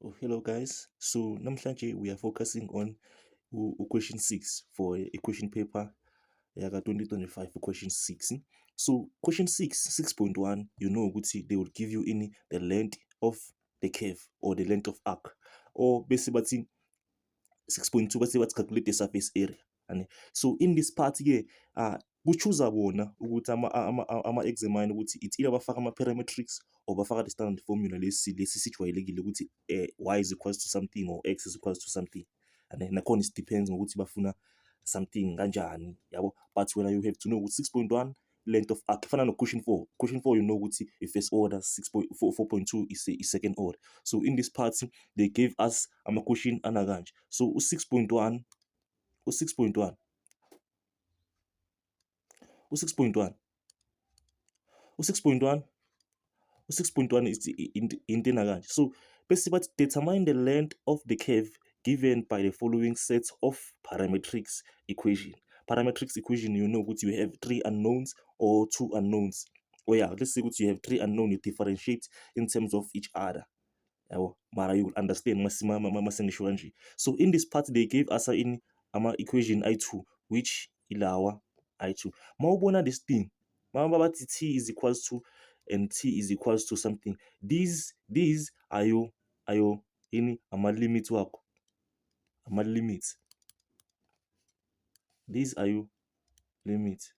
Oh, hello guys. So namhlanje we are focusing on question 6 for a question paper yaka 2025 question 6. So question 6, 6.1, ukuthi they will give you in the length of the curve or the length of arc, or bese bathi 6.2 base bathi calculate the surface area. So in this part ke kuchuza bona ukuthi ama-examine ukuthi it's either bafaka ama-parametrics or bafaka the standard formula lesi sijwayelekile ukuthi y is equals to something or x is equals to something. Nakhona it depends ngokuthi bafuna something kanjani, yabo. But when you have to know ukuthi 6.1 length of arc ifana no question 4. Question 4 ukuthi i-first order, 4.2 is second order. So in this part they gave us ama-question anakanje. So u-6.1 u-6.1 u-6.1 u-6.1 u-6.1 is into enakanje. So bese bathi determine the length of the curve given by the following sets of parametrics equation. Parametrics equation, ukuthi you have three unknowns or two unknowns. Oh yeah, let's say that you have three unknowns, you differentiate in terms of each other. Mara you will understand masengisho kanje. So in this part they gave us in equation I2, which ilawa I2. Mawubona this thing, bathi t is equals to and t is equals to something. These are your ama-limits wakho, ama-limits. These are your limits,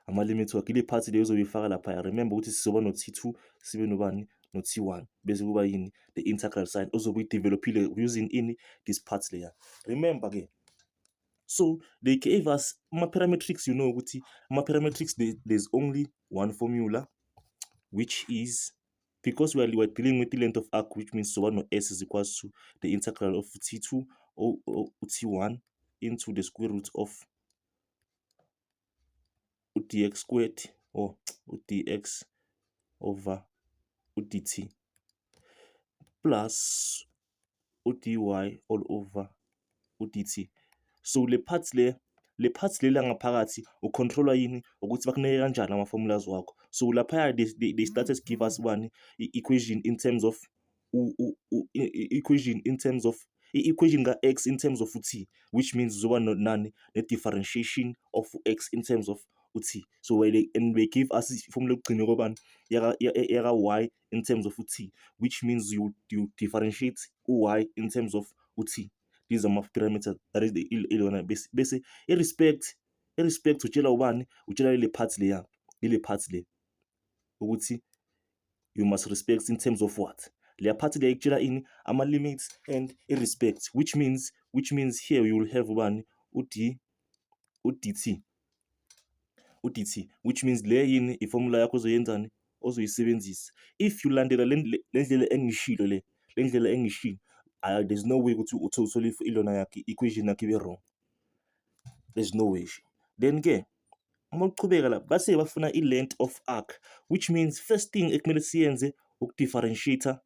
ama-limits wakho. Ile part leyo uzobifaka lapha. Remember ukuthi sizoba no T2 sibe nobani no T1 bese kuba yini the integral sign ozobe developile using in this part layer. Remember ke, so they gave us parametrics. Ukuthi parametrics there's only one formula, which is, because we are dealing with the length of arc, which means so no s is equals to the integral of T2 or T1 into the square root of dx squared or dx over dt plus dy all over dt. So le parts le langaphakathi ucontroller yini ukuthi bakuneke kanjani ama-formulas wakho. So lapha they started to give us one equation in terms of equation ka x in terms of t, which means uzoba nani the differentiation of x in terms of t. So and they give us formula yokugcina kobani yaka y in terms of t, which means you differentiate y in terms of t. These are my parameters. That is the ilona base irrespect utshela ubani, utshela le parts le ukuthi you must respect in terms of what le part le ikutshela ini ama-limits and irrespect, which means here you will have ubani udt, which means le yini iformula yakho ozoyenzani ozoyisebenzisa. If you landela le ndlela engishilo le ndlela engishilo, there's no way ukuthi uthole ilona yakhe equation yakhe ibe wrong. There's no way. Then ke mawuqhubeka la base bafuna i-length of arc, which means first thing ekumele siyenze ukudifferentiate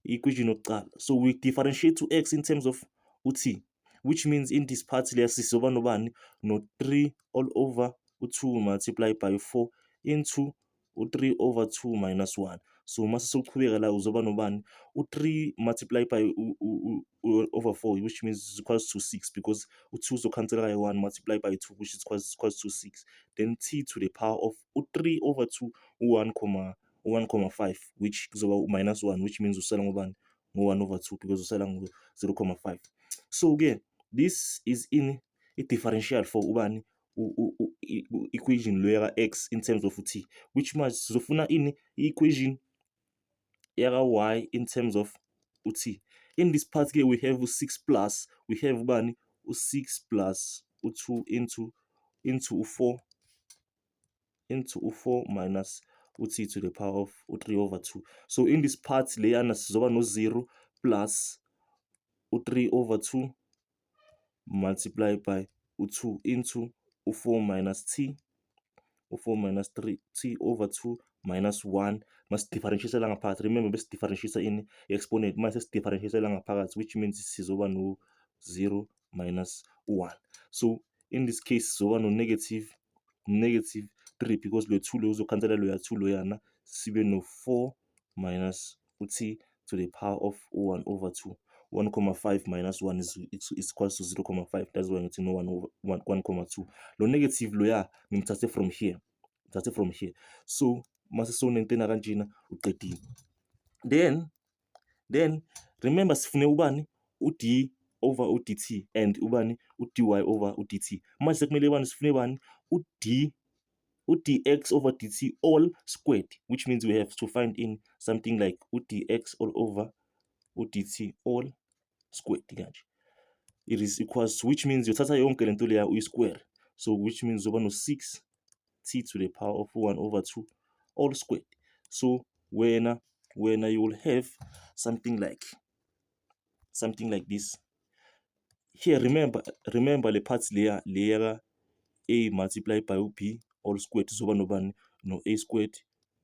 equation yokuqala. So we differentiate to x in terms of ut, which means in this part leya sizoba nobani no 3 all over 2 multiplied by 4 into 3 over 2 minus 1. So mase sokuqhubeka la uzoba nobani u3 multiplied by over 4, which means is equals to 6, because u2 uzocancela kayi 1 multiplied by 2, which is equals to 6. Then t to the power of 3 over 2 1,5, which kuzoba minus 1, which means usala ngobani ngo 1 over 2, because usala ngo 0,5. So again, this is in a differential for ubani equation lo x in terms of t, which means sizofuna in equation yaka y in terms of ut. In this part here we have 6 plus, we have ubani u6 plus u2 into 4 minus ut to the power of 3 over 2. So in this part leyana sizoba no 0 plus u3 over 2 multiplied by u2 into u4 minus t, u4 minus 3 t over 2 minus 1. Must differentiate la ngaphakathi. Remember bese differentiate in exponent, mase differentiate la ngaphakathi, which means sizoba no 0 minus 1. So in this case sizoba no negative 3, because lo 2 lo uzocancela lo ya 2 loyana sibe no 4 minus t to the power of 1 over 2. 1,5 minus 1 is equals to 0,5. That's why ngithi no 1 over 1,2. Lo negative loya ngimthathe from here. Ngithathe from here. So mase sonentena kanjena uqedile. Then remember sifune ubani ud over udt and ubani udy over udt. Manje sekumele bani sifune bani udx over dt all squared, which means we have to find in something like udx all over udt all squared kanje. It is equals to, which means yothatha yonke lento leya uyi-square. So which means uzoba no 6 t to the power of 1 over 2 all squared. So when you will have something like this. Here remember the parts layer a multiplied by b all squared zoba nobani no a squared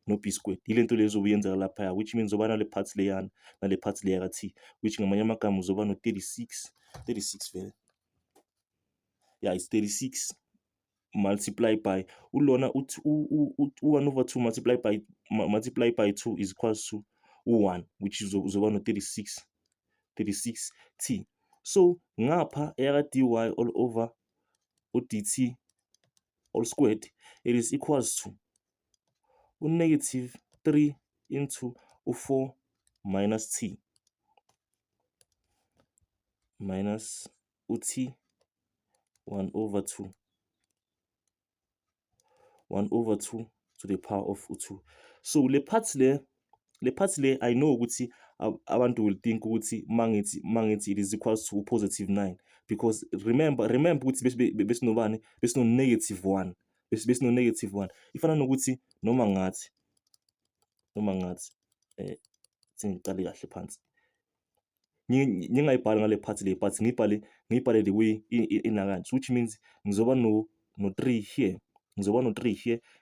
no b squared. Ile nto lezo uyenza lapha, which means zoba nale parts layer nale parts layer t, which ngamanye amagama uzoba no 36 vele. Yeah, it's 36 multiplied by ulona 1 over 2 multiplied by 2 is equals to 1, which is uzoba no 36 t. So ngapha era dy all over udt all squared, it is equals to negative 3 into 4 minus t minus ut 1 over 2 to the power of 2. So le parts le I know ukuthi abantu will think ukuthi mangithi it is equals to positive 9, because remember ukuthi besinobani besino negative 1 besino negative 1 ifana nokuthi noma ngathi singicale kahle phansi ngingayibhali ngale part le, but ngiyibhale the way ina kanje, which means ngizoba no 3 here,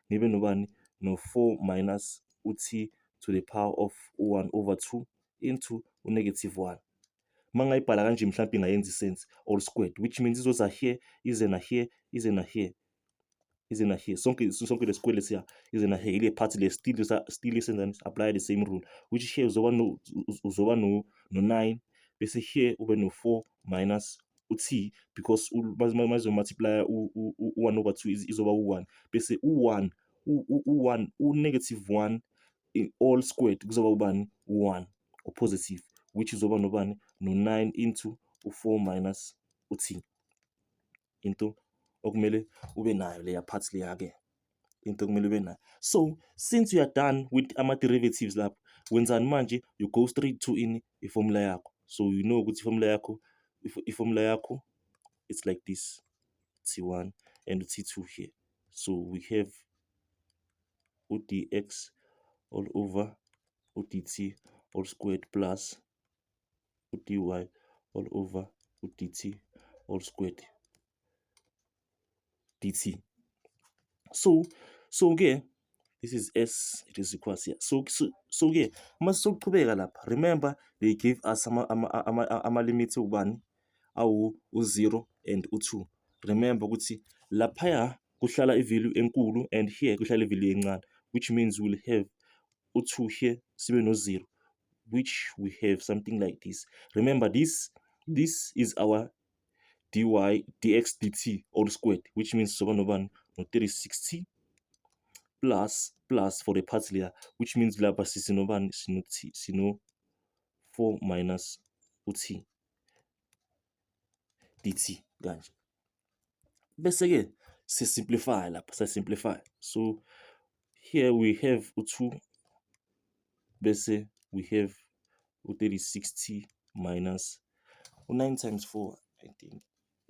ngibe nobani no 4 minus ut to the power of 1 over 2 into negative 1. Mangayibhala kanje mhlawumbe ingayenzi sense all squared, which means izoza here ize na here sonke le square lesiya ize na here. Ile part le still isenzani apply the same rule, which here uzoba no 9 bese here ube no 4 minus ut, because mazo multiply u1 over 2 izoba u1 bese u1 negative 1 in all squared kuzoba ubani 1 or positive, which izoba nobani no 9 into 4 minus ut. Into okumele ube nayo leya parts leya ke, into okumele ube nayo. So since you are done with ama derivatives lapho, wenzani manje? You go straight to in formula yakho. So you know ukuthi formula yakho it's like this, t1 and t2 here. So we have udx all over udt all squared plus udy all over udt all squared dt. So ke this is s, it is equals here. So ke mase sokuqhubeka lapha, remember they gave us ama limits ubani awu 0 and u2. Remember ukuthi lapha kuhlala ivalue enkulu and here kuhlala ivalue encane, which means we'll have u2 here sibe no 0, which we have something like this. Remember this is our dy dx dt all squared, which means soba nobani no 36t plus for the parts layer, which means lapha sisinobani sino 4 minus ut dt kanje. Bese ke simplify lapha, simplify. So here we have u2 bese we have u36t minus 9 times 4, I think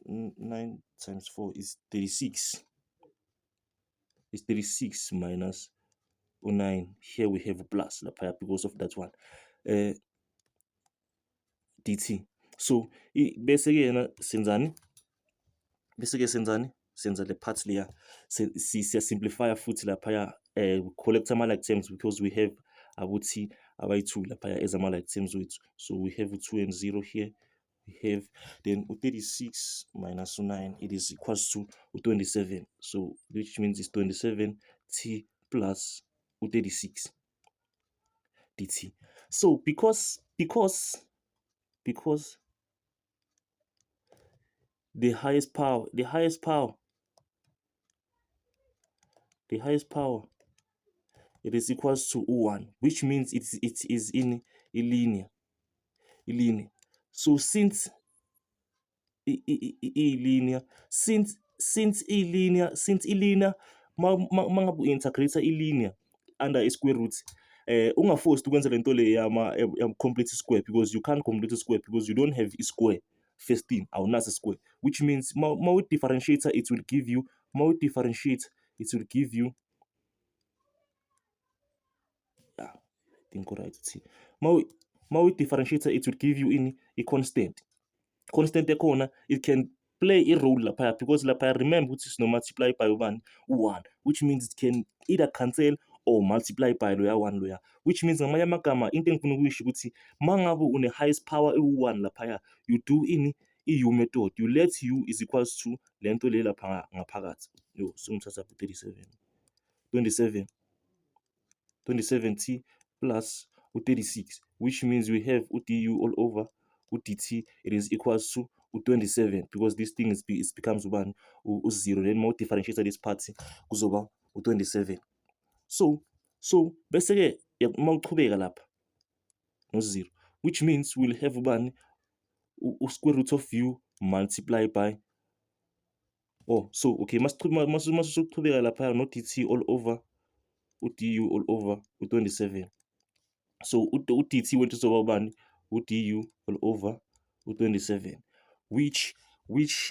9 times 4 is 36. It's 36 minus 9. Here we have a plus because of that one dt. So bese ke senzani senza le parts layer siya simplify futhi lapha collect ama like terms, because we have abuthi abayi2 lapha as ama like terms wethu. So we have 2 and 0 here. We have then 36 minus 9, it is equals to 27. So which means it's 27t plus 36 dt. So because the highest power it is equals to U1, which means it is in a linear. So since linear, since linear, mangabe u-integrate linear under a square root, ungaforced ukwenza lento le yama complete square, because you can't complete a square because you don't have a square. First thing, awunaso square, which means ma differentiator it will give you yeah, I think right. See, ma differentiator it will give you in a constant ekhona, it can play a role lapha, because lapha remember ukuthi sino multiply by ubani u1, which means it can either cancel or multiply by loya 1 loya, which means ngamanye amagama into engifuna ukuyisho ukuthi mangabe une highest power ewu1 lapha, you do in i-u method, you let u is equals to lento le lapha ngaphakathi. Yo, sengithatha 27t plus u36, which means we have du all over dt, it is equals to 27, because this thing becomes ubani u0, then more differentiate this part kuzoba u27. So bese ke mawuchubeka lapha no0, which means we'll have ubani square root of u multiply by okay, masuchubeka lapha no dt all over du all over u27. So u-dt wethu uzoba ubani u-du all over u27, which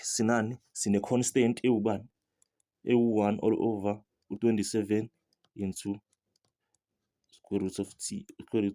sinani sine constant ewubani ewu1 all over u27 into square root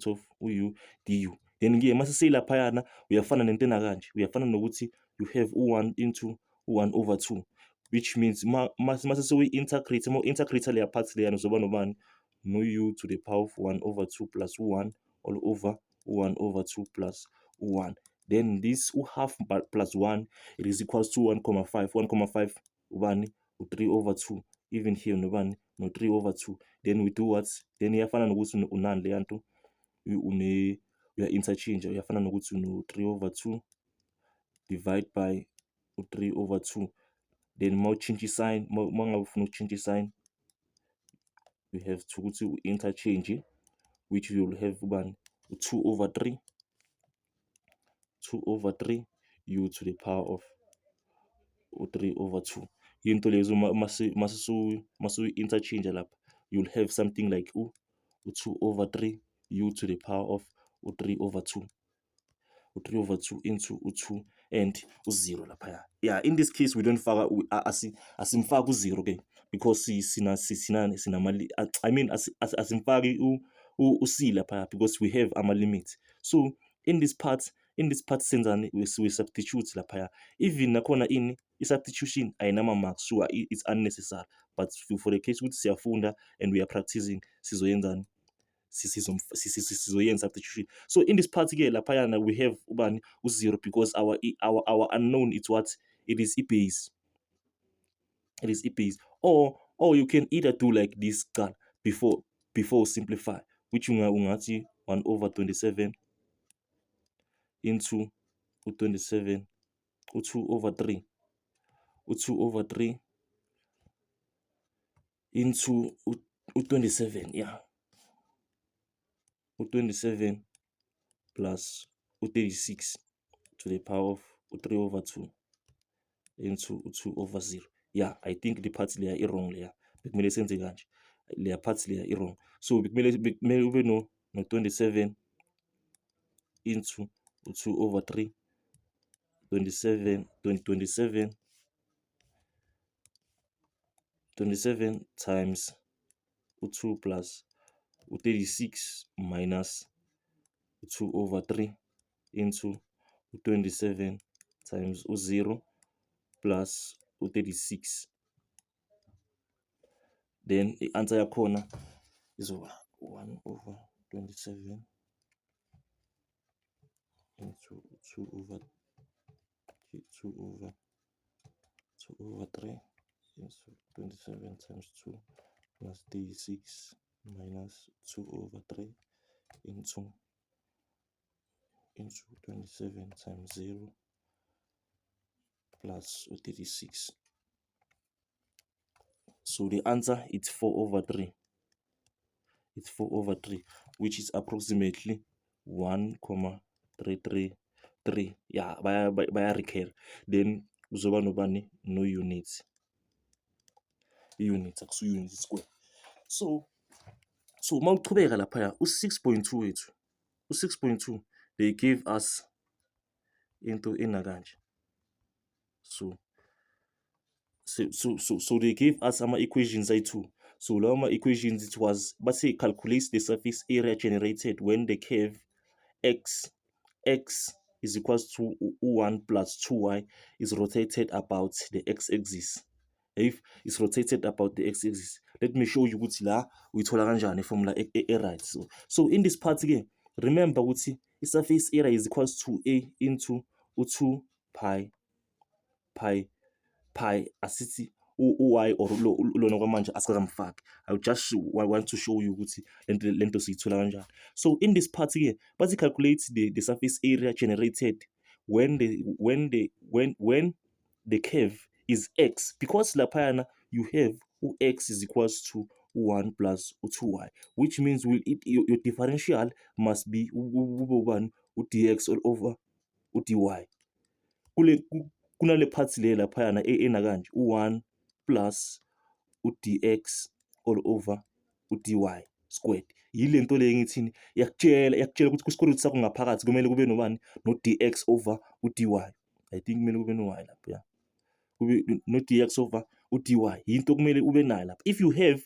of u du. Then ke mase silaphayana uyafana nentena kanje, uyafana nokuthi you have u1 into u1 over 2, which means mase integrate leya part leyana uzoba nobani no u to the power of 1 over 2 plus u1 all over 1 over 2 plus u1. Then this u-half plus 1, it is equals to 1,5. 1,5 ubani u3 over 2. Even here nobani no 3 over 2. Then we do what? Then iyafana nokuthi unani leya nto uya-interchange, uyafana nokuthi no 3 over 2 divide by u3 over 2. Then ma change sign, mangabe ufuna uku-change sign, we have to ukuthi u-interchange, which you will have ubani 2 over 3 u to the power of 3 over 2. Into lezo masu interchange lapha, you'll have something like u2 over 3 u to the power of 3 over 2. U3 over 2 into u2 and u0 lapha. Yeah, in this case we don't faka asimfaki u0 okay, because asimfaki u-c lapha, because we have ama limits. So in this part senzani, we substitute lapha, even nakhona in i-substitution ayinama marks, sure it's unnecessary, but for the case ukuthi siyafunda and we are practicing, sizoyenzani sizoyenza substitution. So in this part ke laphayana we have ubani u0, because our unknown is what? It is i-base. Or you can either do like this guy before simplify, which ungathi 1 over 27 into u27 u2 over 3 into u27, yeah, u27 plus u36 to the power of 3 over 2 into 2 over 0. Yeah, I think the parts layer is wrong layer. Bekumele senze kanje. Layer parts layer is wrong. So bekumele ube no 27 into 2 over 3. 27 times u2 plus u36 minus 2 over 3 into 27 times u0 plus u36. Then the answer yakhona is 1 over 27 into 2 over 3 into 27 times 2 plus 36 minus 2 over 3 into into 27 times 0 plus 36. So the answer is 4/3. It's 4/3, which is approximately 1,333. Yeah, baya recur. Then uzoba nobani? No units. Units, akusu units square. So mawuchubeka laphaya u6.2 wethu. U6.2 they gave us into enakanje. So they gave us some equations I2. So lawo equations it was, but say calculate the surface area generated when the curve x is equals to 1 plus 2y is rotated about the x-axis. If it's rotated about the x-axis, let me show you ukuthi la uyithola kanjani formula right. So in this part again, remember ukuthi surface area is equals to a into 2 pi asithi y or lona kwamanje asikamfaki. I just want to show you ukuthi lento siyithola kanjani. So in this part here, but calculate the surface area generated when the curve is x, because laphayana you have x is equals to 1 plus 2y, which means your differential must be dx all over dy. Kunale parts le laphayana enakanje 1 plus dx all over dy squared. Yile nto le ngithini yakutshela ukuthi ku-square root sakho ngaphakathi kumele kube nobani? No dx over dy. I think kumele kube no y lapha, yeah. Kube no dx over dy. Yinto kumele ube nayo lapha. If you have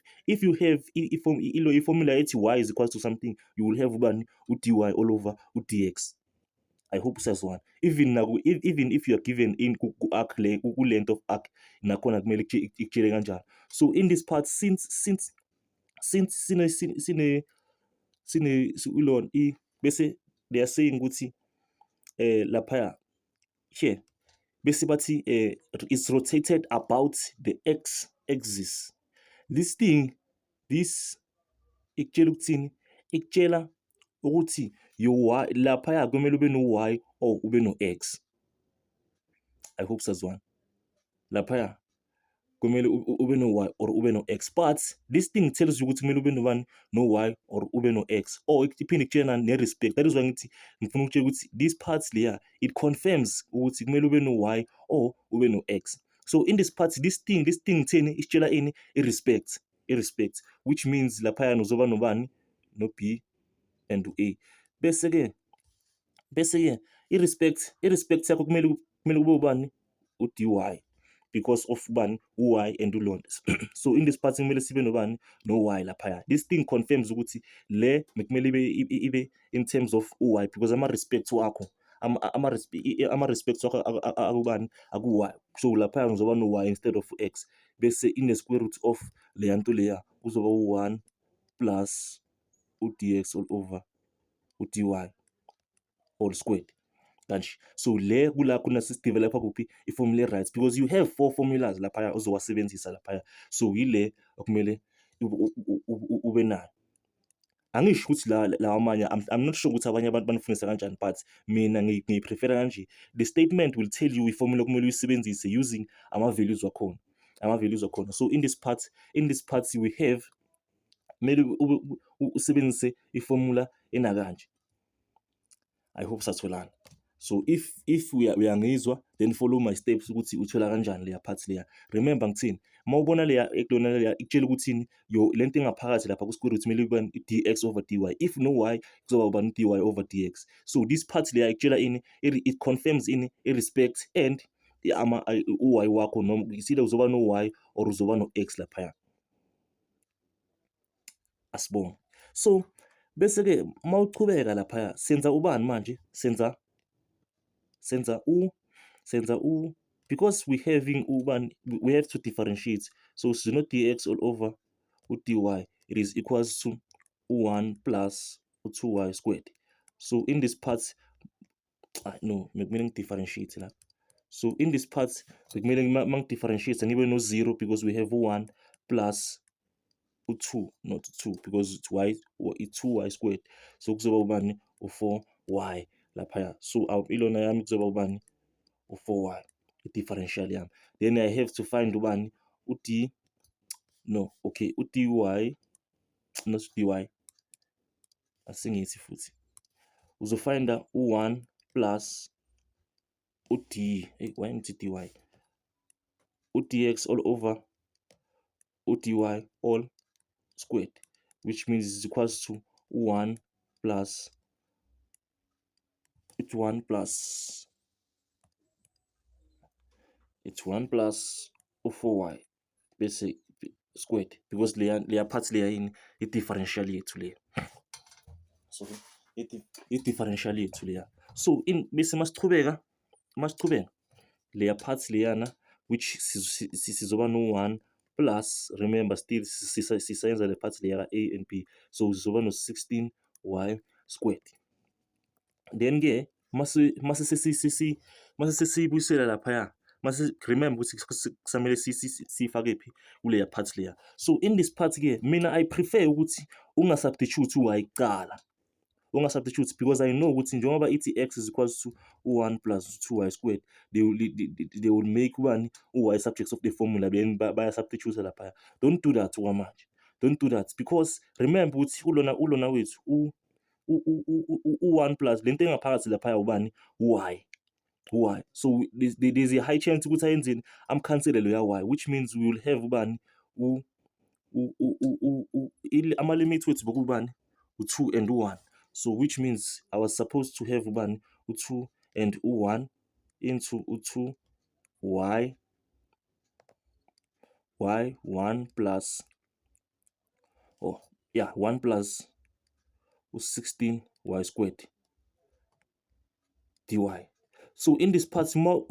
formula ethi y is equals to something, you will have ubani? Dy all over dx. I hope usazwana. Even if you are given in ku-arc le ku-length of arc nakhona kumele ikutshele kanjalo. So in this part, since sine ulon bese they are saying ukuthi laphaya here bese bathi it's rotated about the x-axis. This ikutshela ukuthini? Ikutshela ukuthi y laphaya kumele ube no y or ube no x. I hope sazwana. Laphaya kumele ube no y or ube no x, but this thing tells you ukuthi kumele ube no y or ube no x, or iphinde ikutshela ne-respect. That is why ngithi ngifuna ukutshela ukuthi these parts layer it confirms ukuthi kumele ube no y or ube no x. So in this part this thing thini isitshela ini? I-respect, which means laphaya uzoba nobani? No b and a. Bese ke i-respect yakho kumele kube ubani? U-dy, because of ubani? U-y and ulona. So in this part kumele sibe nobani? No y laphaya. This thing confirms ukuthi le kumele ibe in terms of u-y, because ama-respect wakho ama-respect wakho akubani? Aku-y. So laphaya ngizoba no y instead of x. Bese in the square root of leya nto leya kuzoba u-1 plus u-dx all over u-dy all squared. So le kula kuna sidevelopa kuphi i-formula right, because you have 4 formulas laphaya ozowasebenzisa laphaya. So yile okumele ube nayo. Angisho ukuthi la amanye I'm not sure ukuthi abanye abantu banifundisa kanjani, but mina ngiyiprefera kanje. The statement will tell you i-formula okumele uyisebenzise using ama-values wakhona. So in this part we have kumele usebenzise i-formula enakanje. I hope satholana. So if uyangizwa, then follow my steps ukuthi uthola kanjani leya part leya. Remember ngithini? Mawubona leya ekulona leya ikutshela ukuthi lento engaphakathi lapha ku-square root kumele ube dx over dy. If no y kuzoba ubani? Dy over dx. So this part leya ikutshela ini? It confirms ini? I-respect and u-y wakho noma isida uzoba no y or uzoba no x laphaya. Asibonge. So bese ke mawuchubeka laphaya senza ubani manje? Senza u, because we have to differentiate. So no dx all over dy, it is equals to 1 plus 2y squared. So in this part no meaning differentiate la. So in this part meaning differentiate and even no 0, because we have 1 plus 2, not 2, because it's 2y squared. So kuzoba ubani? 4y laphaya. So ilona yami kuzoba ubani u-4y i-differential yami. Then I have to find ubani u-dy, no, okay, u-dy, not dy, asingithi futhi. Uzofinda u1 plus u-d, why ngithi dy, u-dx all over u-dy all squared, which means it's equals to 1 plus it's 1 plus u4y bese squared, because leya part leya yini i-differential yethu leya. So i-differential yethu leya. So bese masichubeka leya part leyana, which sizoba no-1 plus, remember still sisayenza le part leya a and b, so sizoba no-16y squared. Then ke mase sesiyibuyisela laphaya, remember ukuthi kusamele siyifake phi kuleya part leya. So in this part ke mina I prefer ukuthi ungasubstitute y kuqala, ungasubstitute, because I know ukuthi njengoba ithi x is equals to 1 plus 2y squared, they will make ubani y subjects of the formula, then baya substitute laphaya. Don't do that kwamanje, don't do that, because remember ukuthi ulona wethu u1 plus lento engaphakathi laphaya ubani y. So there's a high chance ukuthi ayenzeni amkhansele lo ya y, which means we will have ubani ama limit wethu bokubani u2 and u1. So which means I was supposed to have ubani u2 and u1 into u2 y 1 plus 1 plus u16 y squared dy. So in this part more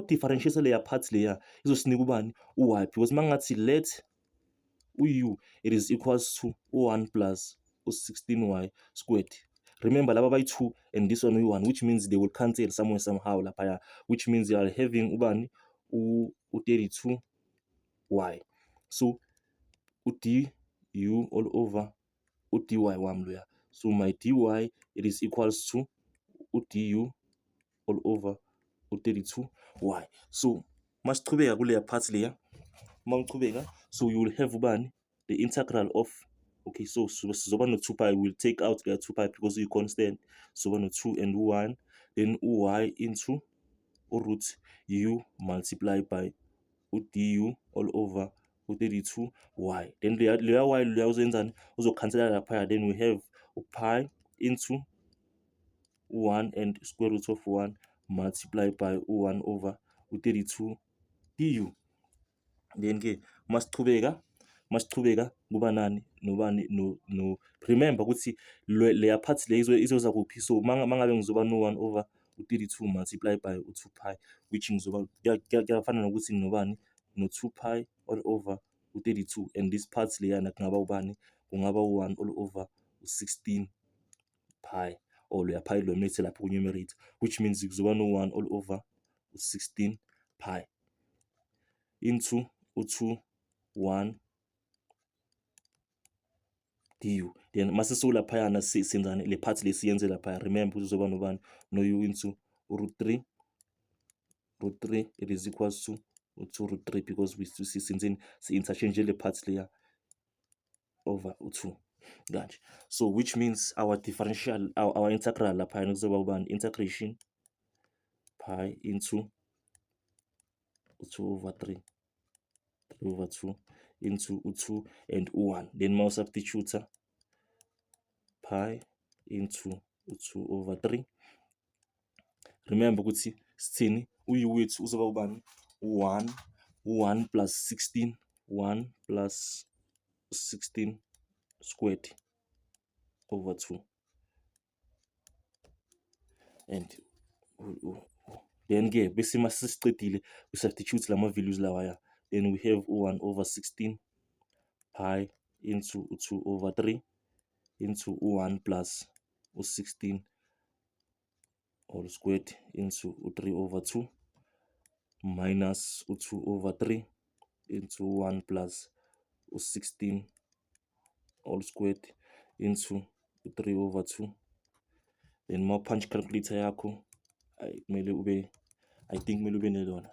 differentiate layer part layer izosinika ubani u-y, because mangathi let u it is equals to 1 plus u16y squared. Remember laba by2 and this one u1, which means they will cancel somewhere somehow laphaya, which means you are having ubani u32y. So u-du all over u-dy wami loya. So my dy it is equals to u-du all over u32y. So masichubeka kuleya part leya, mawuchubeka, so you will have ubani the integral of, okay, so sizoba no-2 pi, we'll take out the 2 pi because you constant, so no-2 and 1, then y into root u multiplied by u-du all over u32y. Then leya y leya uzenzani uzokhanselela laphaya, then we have pi into 1 and square root of 1 multiplied by 1 over u32 du. Then ke masichubeka kuba nani nobani no remember ukuthi leya part le izoza kuphi. So mangabe ngizoba no-1 over u32 multiplied by u2 pi, which ngizoba kuyafana nokuthi nginobani no-2 pi all over u32, and this part leyana kungaba ubani, kungaba u1 all over u16 pi, or leya pi lo methi lapho ku-numerator, which means kuzoba no-1 all over u16 pi into u2 1 du. Then mase solaphayana senzani le part lesiyenze laphaya, remember ukuthi uzoba nobani no-u into root 3 it is equals to 2 root 3, because we senzeni si-interchange le part leya over u2 kanje. So which means our differential, our integral laphayana kuzoba ubani integration pi into u2 over 3 over 2 into u2 and u1. Then ma substitute pi into u2 over 3. Remember ukuthi sithini u wethu uzoba ubani u1 plus 16, 1 plus 16 squared over 2, and then ke bese masisiqedile we substitute lama values lawaya, then we have u1 over 16 pi into u2 over 3 into u1 plus u16 all squared into u3 over 2 minus u2 over 3 into 1 plus u16 all squared into u3 over 2, then punch calculator yakho kumele ube, I think kumele ube nelona.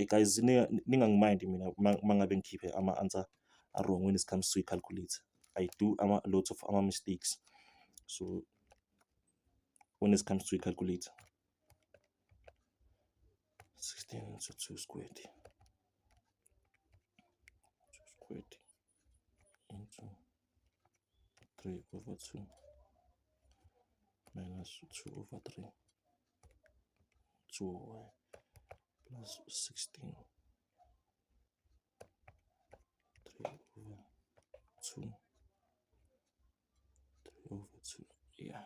Guys, ningangimind mina mangabe ngikhiphe ama-answer wrong when it comes to i-calculator. I do a lot of mistakes. So when it comes to a calculator, 16 into 2 squared. 2 squared into 3 over 2 minus 2 over 3. 2y plus 16. 3 over 2. 3 over 2. Yeah.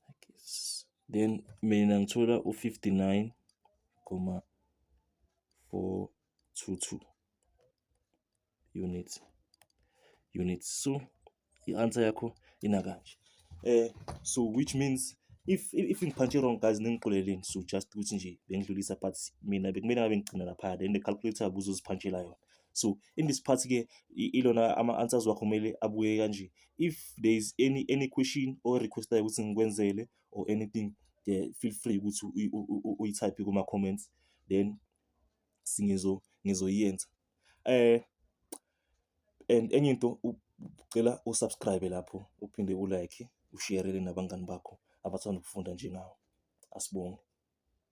I guess. Then mina ngithola u59,422 units. So i-answer yakho ina kanje. So which means if ngiphanthe wrong guys ningixoleleni, so just ukuthi nje bengidlulisa, but mina bekumele ngabe ngigcina lapha, then the calculator ubuzoziphantshela yona. So in this part ke ilona ama-answers wakho kumele abuye kanje. If there is any question or request ukuthi ngikwenzele or anything, feel free ukuthi uyi-type kuma-comments, then ngizoyenza. And enye into ucela usubscribe lapho, uphinde ulike, ushare nabangani bakho abathanda ukufunda njengawe. Asibonge.